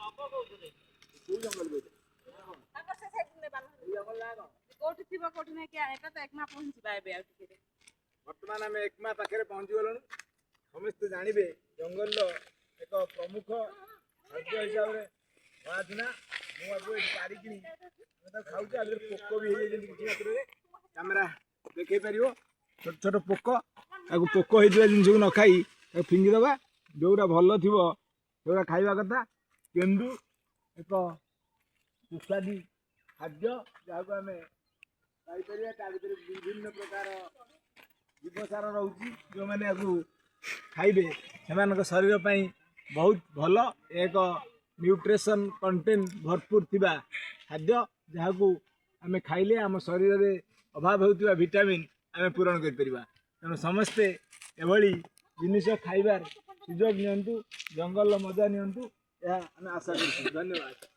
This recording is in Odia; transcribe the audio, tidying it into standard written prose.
କୋଉ ଜଙ୍ଗଲ କହିଲେ? ତାଙ୍କର ସେ ସାଇଡ୍ ନେବା ନହେଲେ। ଏଇ ଜଙ୍ଗଲ ନା କଣ? କୋଉଠି ଥିବ କୋଉଠି ନାଇଁ କି ଏଟା ତ ଏକମା ପହଞ୍ଚିବା ଏବେ ଆଉ ଟିକେ। ବର୍ତ୍ତମାନ ଆମେ ଏକମା ପାଖରେ ପହଞ୍ଚି ଗଲୁଣୁ। ସମସ୍ତେ ଜାଣିବେ, ଜଙ୍ଗଲର ଏକ ପ୍ରମୁଖ ଖାଦ୍ୟ ହିସାବରେ ଧଳାଚୁନା। ମୁଁ ଆକୁ ଏଠି ପାରିକିନି ଆମେ ତାକୁ ଖାଉଛୁ। ଆ ଭିତରେ ପୋକ ବି ହେଇଯାଇଛନ୍ତି କିଛି ମାତ୍ରାରେ। କ୍ୟାମେରା ଦେଖେଇ ପାରିବ, ଛୋଟ ଛୋଟ ପୋକ। ତାକୁ ପୋକ ହେଇଥିବା ଜିନିଷକୁ ନ ଖାଇ ତାକୁ ଫିଙ୍ଗିଦେବା। ଯେଉଁଟା ଭଲ ଥିବ, ସେଗୁଡ଼ା ଖାଇବା କଥା। କେନ୍ଦୁ ଏକ ସୁସ୍ୱାଦୁ ଖାଦ୍ୟ, ଯାହାକୁ ଆମେ ପାଇପାରିବା। ତା ଭିତରେ ବିଭିନ୍ନ ପ୍ରକାର ଜୀବସାର ରହୁଛି। ଯେଉଁମାନେ ଏହାକୁ ଖାଇବେ, ସେମାନଙ୍କ ଶରୀର ପାଇଁ ବହୁତ ଭଲ। ଏକ ନ୍ୟୁଟ୍ରିସନ୍ କଣ୍ଟେଣ୍ଟ ଭରପୁର ଥିବା ଖାଦ୍ୟ, ଯାହାକୁ ଆମେ ଖାଇଲେ ଆମ ଶରୀରରେ ଅଭାବ ହେଉଥିବା ଭିଟାମିନ୍ ଆମେ ପୂରଣ କରିପାରିବା। ତେଣୁ ସମସ୍ତେ ଏଭଳି ଜିନିଷ ଖାଇବାର ସୁଯୋଗ ନିଅନ୍ତୁ, ଜଙ୍ଗଲର ମଜା ନିଅନ୍ତୁ, ଏହା ଆମେ ଆଶା କରୁଛୁ। ଧନ୍ୟବାଦ।